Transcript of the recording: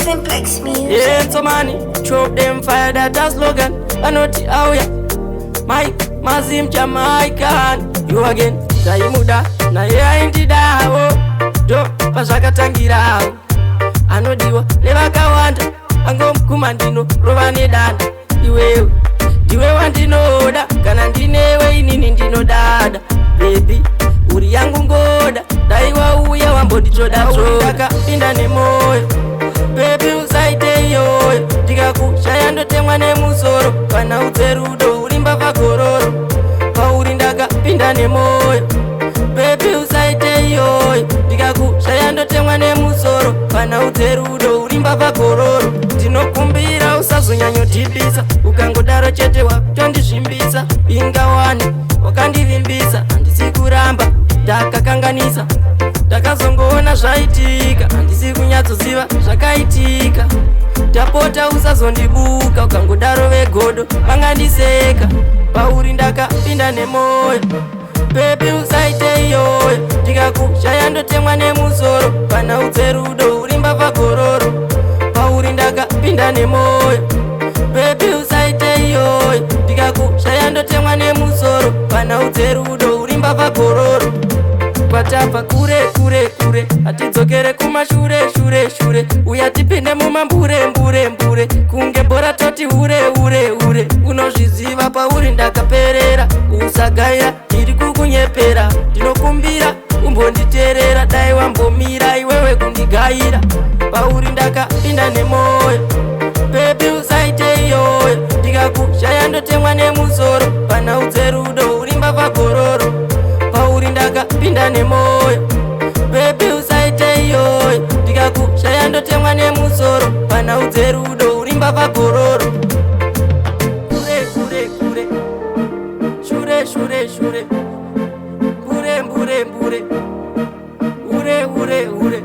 Simplex Music. Yeah, Tsomani, chop them fire that a slogan. Anoti auya, Mike, Mazim Jamaican. You again, Taimuda, naye aindidawo. Ndo pazvakatangirawo. Anodiwa nevakawanda, angomukuma ndino rova nedanda. Iwewe, ndiwe wandinoda, kana ndinewe inini ndinodada. Baby, uri yangu ngoda, dai wauya wambonditsvoda tsvoda. Ndakapinda nemoyo, baby usaite iyoyo, ndikakushaya ndotemwa nemusoro. Kana udze rudo uri mbavha gororo, pauri ndakapinda nemoyo. Baby usaite iyoyo, ndikakushaya ndotemwa nemusoro. Kana udze rudo uri mbavha gororo, ndinokumbira usazonyanyodhibisa, ukangodaro chete wakutondizvimbisa. Ingawani wakandivimbisa, handisi kuramba ndakakanganisa, ndakazongoona zvaitika, handisi kunyatsoziva zvakaitika. Tapota usazondibuka, ukangodaro vegodo vangandiseka. Pauri ndakapinda nemoyo, baby usaite iyoyo, ndikakushaya ndotemwa nemusoro. Kana udze rudo uri mbavha gororo, pauri ndakapinda nemoyo. Baby usaite iyoyo, ndikakushaya ndotemwa nemusoro. Kana udze rudo uri mbavha gororo. Kwatabva kure kure kure, hatidzokere kumashure shure shure. Uya tipinde mumambure mbure mbure, kunge bhora toti hure hure hure. Unozviziva pauri ndakaperera, usagaira ndiri kukunyepera. Ndinokumbira umbonditeerera, dai wambomira iwewe kundigaira. Pauri ndakapinda nemoyo, baby usaite iyoyo, ndikakushaya ndotemwa nemusoro. Pana udze rudo uri mbavha gororo, pauri ndakapinda nemoyo. Baby usaite iyoyo, ndikakushaya ndotemwa nemusoro. Pana udze rudo uri mbavha gororo. Kure kure kure, shure shure shure, mbure mbure mbure, ure ure ure.